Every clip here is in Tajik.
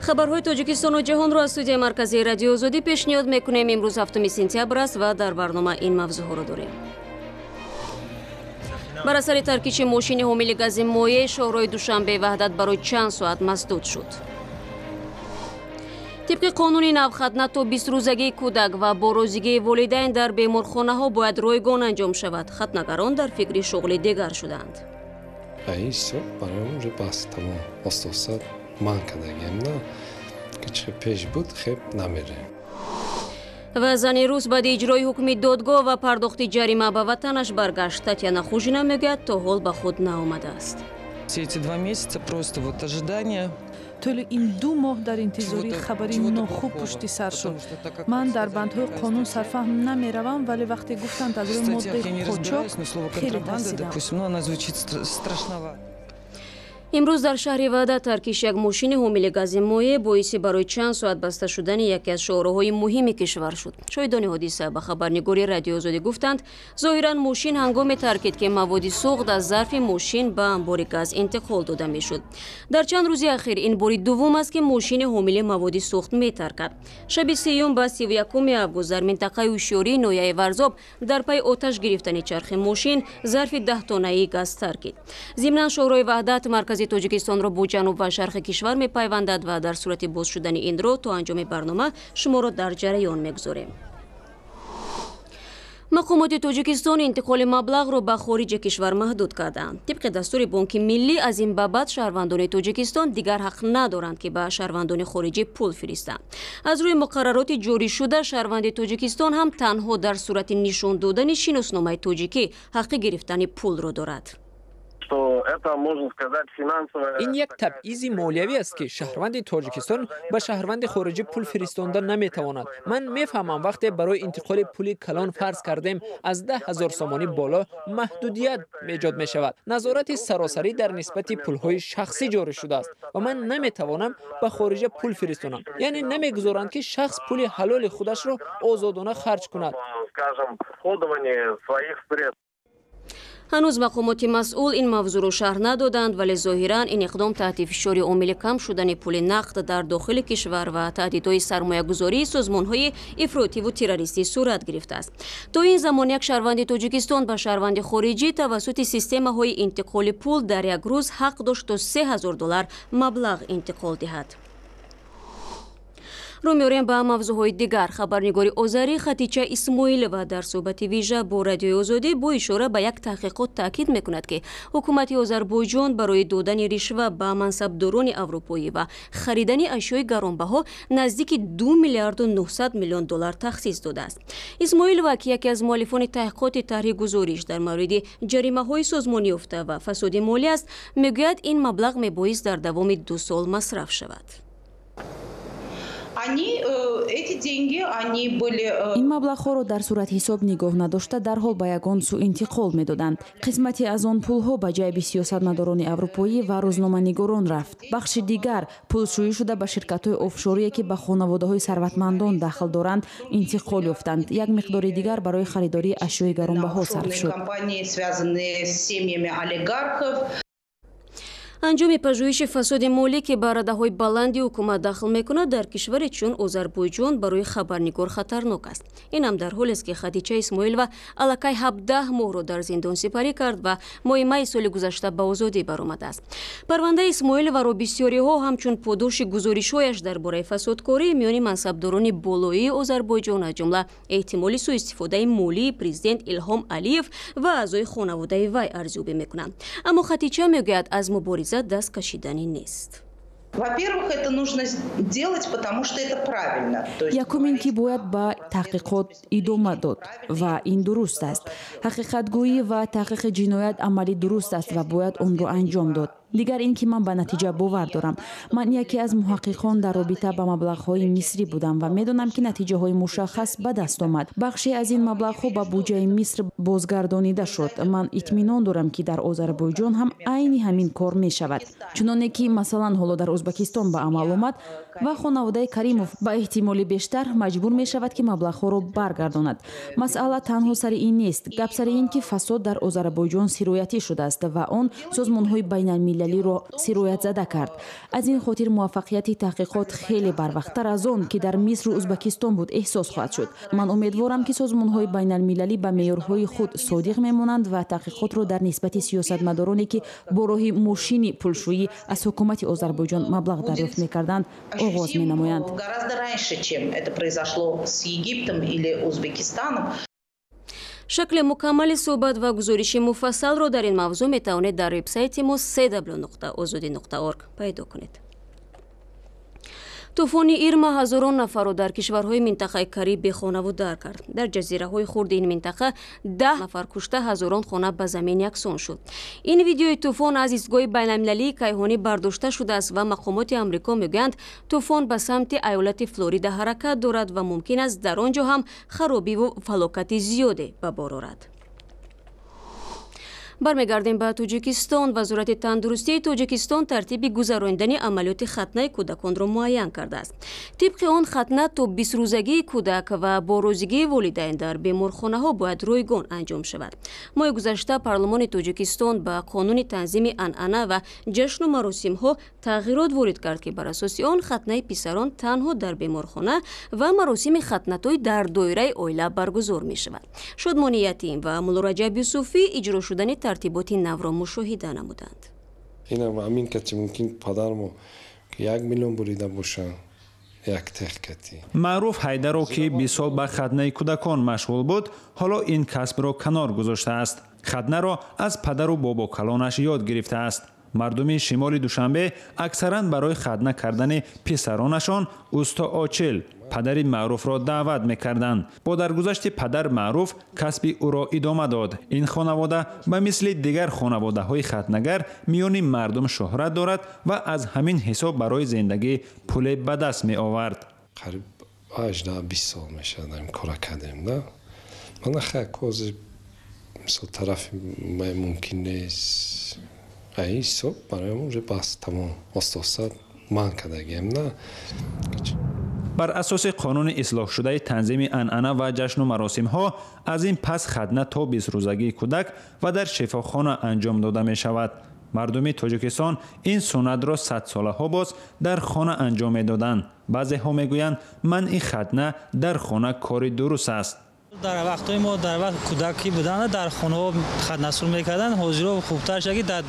Хабарҳои Тоҷикистону ҷаҳонро аз студияи марказии Радиои Озодӣ пешниҳод мекунем. Имрӯз 7 сентябр аст ва дар барнома ин мавзӯъҳоро дорем. Бар асари таркиши мошини ҳомили гази моеъ шоҳроҳи Душанбе Ваҳдат барои чанд соат масдуд шуд. Тибқи қонуни нав, хатна то 20 рӯзагии кӯдак ва бо розигии волидайн дар беморхонаҳо бояд ройгон анҷом шавад. Хатнагарон дар фикри шуғли дигар шуданд. Ин ҳисоб барои уже бас тамом оста-оста манъ кардагиам, на ки чӣ пеш буд, хеб намерем. Ва зани рус баъди иҷрои ҳукми додгоҳ ва пардохти ҷарима ба ватанаш баргашт. Татьяна Хужина мегӯяд, то ҳол ба худ наомадааст. Все эти 2 месяца просто вот ожидание. Тӯли ин 2 моҳ дар интизории хабари нохуб пушти сар шуд. Ман дар бандҳои қонун сарфаҳм намеравам, вале вақте гуфтанд аз рӯи моддаи қочоқ, хеле тарсидам. Имрӯз дар шаҳри Ваҳдат таркиши як мошини ҳомили гази моеъ боиси барои чанд соат баста шудани яке аз шоҳроҳҳои муҳими кишвар шуд. Шоҳидони ҳодиса ба хабарнигори Радиои Озодӣ гуфтанд, зоҳиран мошин ҳангоме таркид, ки маводи сӯхт аз зарфи мошин ба амбори газ интиқол дода мешуд. Дар чанд рӯзи ахир ин бори дуввум аст, ки мошини ҳомили маводи сӯхт метаркад. Шаби 30-юм ба 31-уми август дар минтақаи Ҳушёрии ноҳияи Варзоб дар пайи оташ гирифтани чархи мошин зарфи 10 тоннаии газ таркид. Зимнан, шоҳроҳи Ваҳдат маркази Тоҷикистонро бо ҷануб ва шарқи кишвар мепайвандад ва дар сурати боз шудани ин роҳ то анҷоми барнома шуморо дар ҷараён мегузорем. Мақомоти Тоҷикистон интиқоли маблағро ба хориҷи кишвар маҳдуд карданд. Тибқи дастури Бонки Миллӣ, аз ин ба баъд шаҳрвандони Тоҷикистон дигар ҳақ надоранд, ки ба шаҳрвандони хориҷӣ пул фиристанд. Аз рӯи муқаррароти ҷорӣшуда, шаҳрванди Тоҷикистон ҳам танҳо дар сурати нишон додани шиносномаи тоҷикӣ ҳаққи гирифтани пулро дорад. Ин як табъизи молиявӣ аст, ки шаҳрванди Тоҷикистон ба шаҳрванди хориҷӣ пул фиристонда наметавонад. Ман мефаҳмам, вақте барои интиқоли пули калон, фарз кардем, аз 10 000 сомонӣ боло, маҳдудият эҷод мешавад. Назорати саросарӣ дар нисбати пулҳои шахсӣ ҷорӣ шудааст ва ман наметавонам ба хориҷа пул фиристонам, яъне намегузоранд, ки шахс пули ҳалоли худашро озодона харҷ кунад. Ҳанӯз мақомоти масъул ин мавзӯъро шарҳ надоданд, вале зоҳиран ин иқдом таҳти фишори омили кам шудани пули нақд дар дохили кишвар ва таҳдидҳои сармоягузории созмонҳои ифротиву террористӣ сурат гирифтааст. То ин замон як шаҳрванди Тоҷикистон ба шаҳрванди хориҷӣ тавассути системаҳои интиқоли пул дар як рӯз ҳақ дошт то 3000 доллар маблағ интиқол диҳад. Рӯ меорем ба мавзӯъҳои дигар. Хабарнигори озарӣ Хатича Исмоилова дар суҳбати вижа бо Радиои Озодӣ бо ишора ба як таҳқиқот таъкид мекунад, ки ҳукумати Озарбойҷон барои додани ришва ба мансабдорони аврупоӣ ва харидани ашёи гаронбаҳо наздики 2 миллиарду 900 миллион доллар тахсис додааст. Исмоилова, ки яке аз муаллифони таҳқиқоти тарҳи гузориш дар мавриди ҷаримаҳои созмонёфта ва фасоди молӣ аст, мегӯяд, ин маблағ мебоист дар давоми 2 сол масраф шавад. Они, эти деньги, они были Ин маблағҳоро дар суратҳисоб нигоҳ надошта, дарҳол ба ягон сӯ интиқол медоданд. Қисмате аз он пулҳо ба ҷайби сиёсатмадорони аврупоӣ ва рӯзноманигорон рафт. Бахши дигар пулшӯӣ шуда, ба ширкатҳои офшорие, ки ба хонаводаҳои сарватмандон дахл доранд, интиқол ёфтанд. Як миқдори дигар барои харидории ашёи гаронбаҳо сарф шуд. Компании, связанные с семьями олигархов. Анҷоми пажӯҳиши фасоди молӣ, ки ба радаҳои баланди ҳукумат дахл мекунад, дар кишваре чун Озарбойҷон барои хабарнигор хатарнок аст. Инам дар ҳолест, ки Хадича Исмоилова аллакай 17 моҳро дар зиндон сипарӣ кард ва моҳи майи соли гузашта ба озодӣ баромадааст. Парвандаи Исмоиловаро бисёриҳо ҳамчун подоши гузоришҳояш дар бораи фасодкории миёни мансабдорони болоии Озарбойҷон, аз ҷумла эҳтимоли суистифодаи молии президент Илҳом Алиев ва аъзои хонаводаи вай, арзёбӣ мекунанд. Аммо Хатича мегӯяд, аз мубориза даст кашиданӣ нест. Во-первых, это нужно делать, потому что это правильно. Якум ин ки бояд ба таҳқиқот идома дод ва ин дуруст аст. Ҳақиқатгӯӣ ва таҳқиқи ҷиноят амали дуруст аст ва бояд онро анҷом дод. Дигар ин ки ман ба натиҷа бовар дорам. Ман яке аз муҳаққиқон дар робита ба маблағҳои мисрӣ будам ва медонам, ки натиҷаҳои мушаххас ба даст омад. Бахше аз ин маблағҳо ба буҷаи Миср бозгардонида шуд. Ман итминон дорам, ки дар Озарбойҷон ҳам айни ҳамин кор мешавад, чуноне ки, масалан, ҳоло дар Ӯзбекистон ба амал омад ва хонаводаи Каримов ба эҳтимоли бештар маҷбур мешавад, ки маблағҳоро баргардонад. Масъала танҳо сари ин нест. Гап сари ин, ки фасод дар Озарбойҷон сироятӣ шудааст ва он созмонҳои байналмилалӣ. Байналмилалиро сироятзада кард. Аз ин хотир муваффақияти таҳқиқот хеле барвақттар аз он, ки дар Мисру Узбакистон буд, эҳсос хоҳад шуд. Ман умедворам, ки созмонҳои байналмилалӣ ба меъёрҳои худ содиқ мемонанд ва таҳқиқотро дар нисбати сиёсатмадороне, ки бо роҳи мошини пулшӯӣ аз ҳукумати Озарбойҷон маблағ дарёфт мекарданд, оғоз менамоянд. Гораздо раньше, чем это произошло с Египтом или Узбекистаном. Шакли мукаммали суҳбат ва гузориши муфассалро дар ин мавзӯъ метавонед дар вебсайти мо cw.ozodi.org пайдо кунед. Тӯфони Ирма ҳазорон нафарро дар кишварҳои минтақаи Кариб бехонаву дар кард. Дар ҷазираҳои хурди ин минтақа 10 нафар кушта, ҳазорон хона ба замин яксон шуд. Ин видеои тӯфон аз истгоҳи байналмилалии кайҳонӣ бардошта шудааст ва мақомоти Амрико мегӯянд, тӯфон ба самти айолати Флорида ҳаракат дорад ва мумкин аст дар он ҷо ҳам харобиву фалокати зиёде ба бор орад. Бармегардем ба Тоҷикистон. Вазорати тандурустии Тоҷикистон тартиби гузаронидани амалиёти хатнаи кӯдаконро муайян кардааст. Тибқи он, хатна то 20-рӯзагии кӯдак ва бо розигии волидайн дар беморхонаҳо бояд ройгон анҷом шавад. Моҳи гузашта парлумони Тоҷикистон ба қонуни танзими анъана ва ҷашну маросимҳо тағйирот ворид кард, ки бар асоси он хатнаи писарон танҳо дар беморхона ва маросими хатнатоӣ дар доираи оила баргузор мешавад. Шодмони Ятим ва Муллораҷаб Юсуфӣ иҷро шудани тартиботи навро мушоҳида намуданд. Инам ҳамин кати мумкин падармо 1 миллион бурида боша, як техкати. Маъруф Ҳайдаро, ки 20 сол ба хатнаи кӯдакон машғул буд, ҳоло ин касбро канор гузоштааст. Хатнаро аз падару бобокалонаш ёд гирифтааст. Мардуми шимоли Душанбе аксаран барои хатна кардани писаронашон усто Очил, падари Маъруфро даъват мекарданд. Бо даргузашти падар Маъруф касби ӯро идома дод. Ин хонавода ба мисли дигар хонаводаҳои хатнагар миёни мардум шӯҳрат дорад ва аз ҳамин ҳисоб барои зиндагӣ пуле ба даст меовард. Қариб 18-20 сол мешавад ин кора кардем, да? Мана хай, мисол, тарафи мумкин нест. Ай ҳисоб барои уже бас, тамом, оста-оста манъ кардагием, на? Бар асоси қонуни ислоҳшудаи танзими анъана ва ҷашну маросимҳо, аз ин пас хатна то 20-рӯзагии кӯдак ва дар шифохона анҷом дода мешавад. Мардуми Тоҷикистон ин суннатро садсолаҳо боз дар хона анҷом медоданд. Баъзеҳо мегӯянд, манъи хатна дар хона кори дуруст аст. Дар вақтҳои мо, дар вақт кӯдакӣ буданд, дар хонаҳо хатнасур мекарданд. Ҳозиро хубтар шуд, ки дар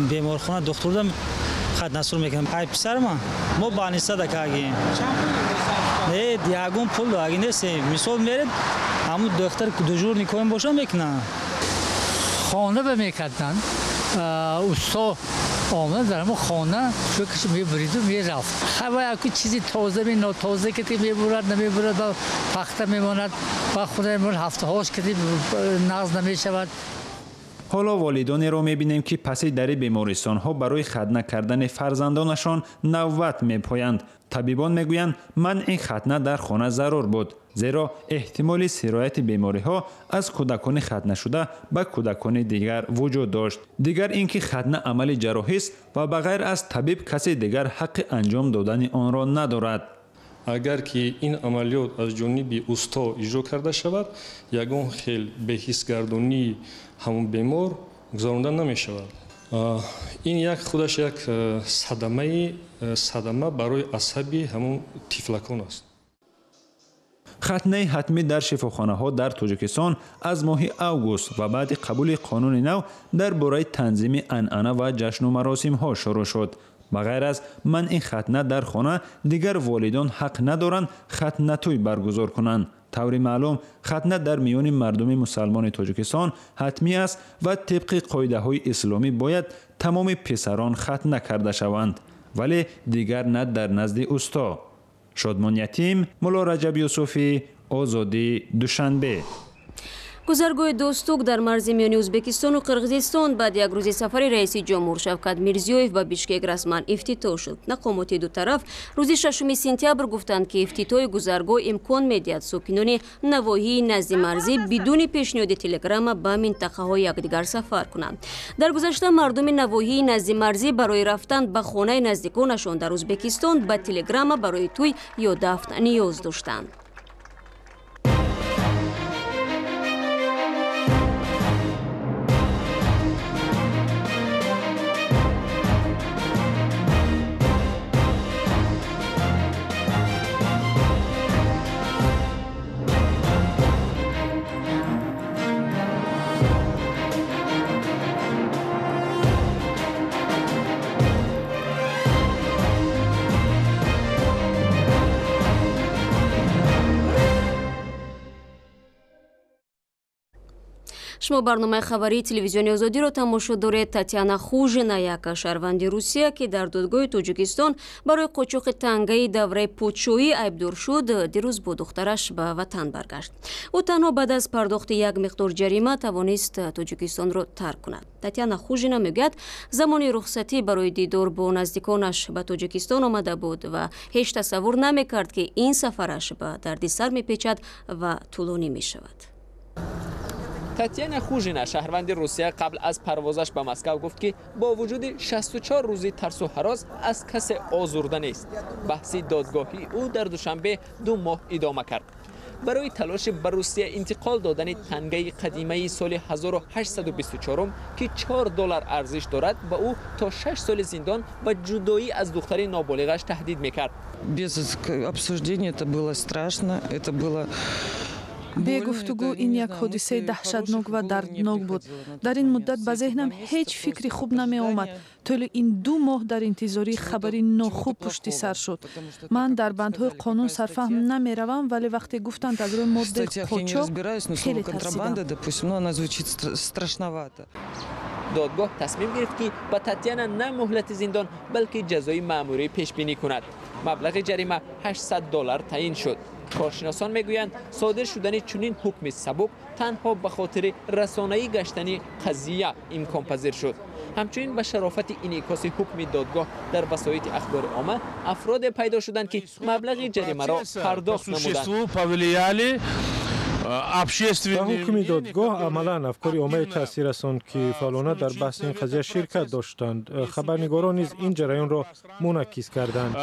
беморхона духтурда хатнасур мекунанд. Ай писарма мо больницада кардем. Не, ягон пул аги нест. Мисол, меред, ҳамун духтар дежурный коин боша, мекунанд. Хона ба мекарданд. Усто омад, дар ҳамон хона чӯкаш мебуриду мерафт. Ҳама яку чизи тоза ми нотоза ки мебурад, намебурад, ба пахта мемонад, ба худа мемонад, ҳафтаҳош ки нағз намешавад. Ҳоло волидонеро мебинем, ки паси дари бемористонҳо барои хатна кардани фарзандонашон навбат мепоянд. Табибон мегӯянд, манъи хатна дар хона зарур буд, зеро эҳтимоли сирояти бемориҳо аз кӯдакони хатнашуда ба кӯдакони дигар вуҷуд дошт. Дигар ин ки хатна амали ҷарроҳист ва ба ғайр аз табиб касе дигар ҳаққи анҷом додани онро надорад. Агар ки ин амалиёт аз ҷониби усто иҷро карда шавад, ягон хел беҳисгардонии ҳамон бемор гузаронда намешавад. Ин як худаш як садама барои асаби ҳамон тифлакон аст. Хатнаи ҳатмӣ дар шифохонаҳо дар Тоҷикистон аз моҳи август ва баъди қабули қонуни нав дар бораи танзими анъана ва ҷашну маросимҳо шурӯъ шуд. Ба ғайр аз манъи хатна дар хона, дигар волидон ҳақ надоранд хатнатӯй баргузор кунанд. Таври маълум, хатна дар миёни мардуми мусалмони Тоҷикистон ҳатмӣ аст ва тибқи қоидаҳои исломӣ бояд тамоми писарон хатна карда шаванд, вале дигар на дар назди усто. Шодмон Ятим, Мулло Раҷаб Юсуфӣ, Озодӣ, Душанбе. Гузаргоҳи Достук дар марзи миёни Ӯзбекистону Қирғизистон баъд як рӯзи сафари раиси ҷумҳур Шавкат Мирзиёев ба Бишкек расман ифтитоҳ шуд. Мақомоти ду тараф рӯзи 6 сентябр гуфтанд, ки ифтитоҳи гузаргоҳ имкон медиҳад сокинони навоҳии наздимарзӣ бидуни пешниҳоди телеграмма ба минтақаҳои якдигар сафар кунанд. Дар гузашта мардуми навоҳии наздимарзӣ барои рафтан ба хонаи наздиконашон дар Ӯзбекистон ба телеграмма барои тӯй ё дафн ниёз доштанд. Шумо барномаи хабарии телевизиони Озодиро тамошо доред. Татьяна Хужина, як шаҳрванди Русия, ки дар додгоҳи Тоҷикистон барои қочоқи тангаи давраи подшоҳӣ айбдор шуд, дирӯз бо духтараш ба ватан баргашт. Ӯ танҳо баъд аз пардохти як миқдор ҷарима тавонист Тоҷикистонро тарк кунад. Татьяна Хужина мегӯяд, замони рухсатӣ барои дидор бо наздиконаш ба Тоҷикистон омада буд ва ҳеҷ тасаввур намекард, ки ин сафараш ба дардисар мепечад ва тӯлонӣ мешавад. Татьяна Хужина, шаҳрванди Русия, қабл аз парвозаш ба Москав гуфт, ки бо вуҷуди 64 рӯзи тарсу ҳарос аз касе озурда нест. Баҳси додгоҳии ӯ дар Душанбе 2 моҳ идома кард. Барои талоши ба Русия интиқол додани тангаи қадимаи соли 1824, ки 4 доллар арзиш дорад, ба ӯ то 6 соли зиндон ва ҷудоӣ аз духтари ноболиғаш таҳдид мекард. Без обсуждения это было страшно, это было Бегуфтугӯ ин як ҳодисаи даҳшатнок ва дарднок буд. Дар ин муддат ба зеҳнам ҳеҷ фикри хуб намеомад. Тӯли ин 2 моҳ дар интизории хабари нохуб пушти сар шуд. Ман дар бандҳои қонун сарфаҳм намеравам, вале вақте гуфтанд аз рӯи моддаи қочоқ, хеле тарсидам. Додгоҳ тасмим гирифт, ки ба Татьяна на муҳлати зиндон, балки ҷазои маъмурӣ пешбинӣ кунад. Маблағи ҷарима 800 доллар таъин шуд. Коршиносон мегӯянд, содир шудани чунин ҳукми сабук танҳо ба хотири расонаӣ гаштани қазия имконпазир шуд. Ҳамчунин ба шарофати инъикоси ҳукми додгоҳ дар васоити ахбори омма афроде пайдо шуданд, ки маблағи ҷаримаро пардохт намуданд. Ба ҳукми додгоҳ амалан афкори оммае таъсир расонд, ки фаъолона дар баҳси ин қазия ширкат доштанд. Хабарнигорон низ ин ҷараёнро мунакис карданд.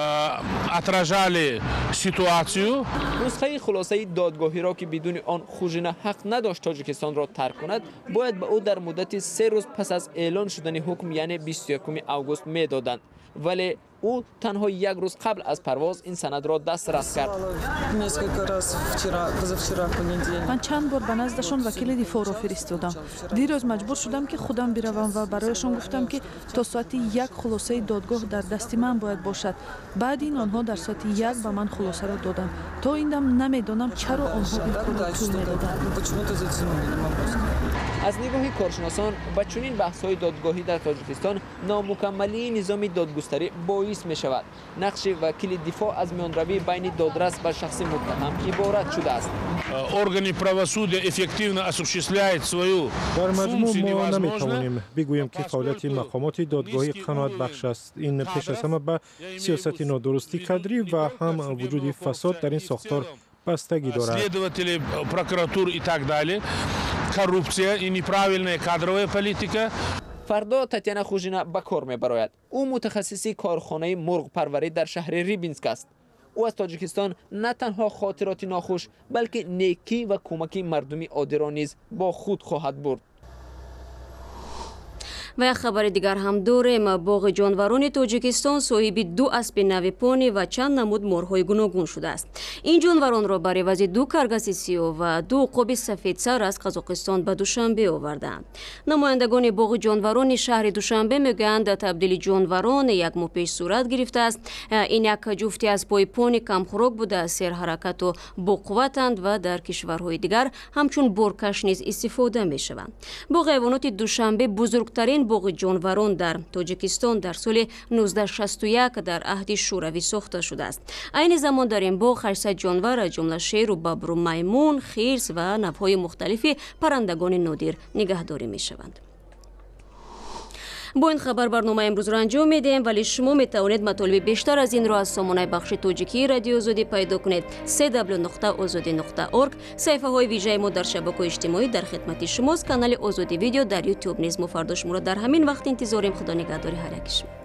Нусхаи хулосаи додгоҳиро, ки бидуни он Хужина ҳақ надошт Тоҷикистонро тарк кунад, бояд ба ӯ дар муддати 3 рӯз пас аз эълон шудани ҳукм, яъне 21 август медоданд. Вале ӯ танҳо як рӯз қабл аз парвоз ин санадро дастрас кард. Ман чанд бор ба наздашон вакили дифоъро фиристодам. Дирӯз маҷбур шудам, ки худам биравам ва барояшон гуфтам, ки то соати 1 хулосаи додгоҳ дар дасти ман бояд бошад. Баъд ин онҳо дар соати 1 ба ман хулосаро доданд. То ин дам намедонам, чаро онҳо ин корро тӯл медоданд. Аз нигоҳи коршиносон, ба чунин баҳсҳои додгоҳӣ дар Тоҷикистон номукаммалии низоми додгустарӣ боис мешавад. Нақши вакили дифоъ аз миёнравӣ байни додрас ва шахси муттаҳам иборат шудааст. Органы правосудия эффективно осуществляют свою Дар маҷмӯъ мо наметавонем бигӯем, ки фаъолияти мақомоти додгоҳӣ қаноатбахш аст. Ин пеш аз ҳама ба сиёсати нодурусти кадрӣ ва ҳам вуҷуди фасод дар ин сохтор бастагӣ дорад. Следователи, прокуратур и так далее, коррупция и неправильная кадровая политика. Фардо Татьяна Хужина ба кор мебарояд. Ӯ мутахассиси корхонаи мурғпарварӣ дар шаҳри Рибинск аст. Ӯ аз Тоҷикистон на танҳо хотироти нохуш, балки некӣ ва кӯмаки мардуми оддиро низ бо худ хоҳад бурд. Ва як хабари дигар ҳам дорем. Боғи ҷонварони Тоҷикистон соҳиби 2 аспи нави пони ва чанд намуд морҳои гуногун шудааст. Ин ҷонваронро бар ивази 2 каргаси сиёҳ ва 2 уқоби сафедсар аз Қазоқистон ба Душанбе овардаанд. Намояндагони боғи ҷонварони шаҳри Душанбе мегӯянд, табдили ҷонварон як моҳ пеш сурат гирифтааст. Ин як ҷуфти аспҳои пони камхӯрок буда, серҳаракату боқувватанд ва дар кишварҳои дигар ҳамчун боркаш низ истифода мешаванд. Боғи ҳайвоноти Душанбе бузургтарин боғи ҷонварон дар Тоҷикистон дар соли 1961 дар аҳди Шӯравӣ сохта шудааст. Айни замон дар ин боғ 800 ҷонвар, аз ҷумла шеру бабру, маймун, хирс ва навъҳои мухталифи паррандагони нодир нигаҳдорӣ мешаванд. Бо ин хабар барномаи имрӯзро анҷом медиҳем, вале шумо метавонед матолиби бештар аз инро аз сомонаи бахши тоҷикии Радиои Озодӣ пайдо кунед: cw.ozodi.org. Саҳифаҳои вижаи мо дар шабакаҳои иҷтимоӣ дар хидмати шумост. Канали Озодӣ Видео дар Ютуб низ. Мо фардо шуморо дар ҳамин вақт интизорем. Худо нигаҳдори ҳар яки шумо.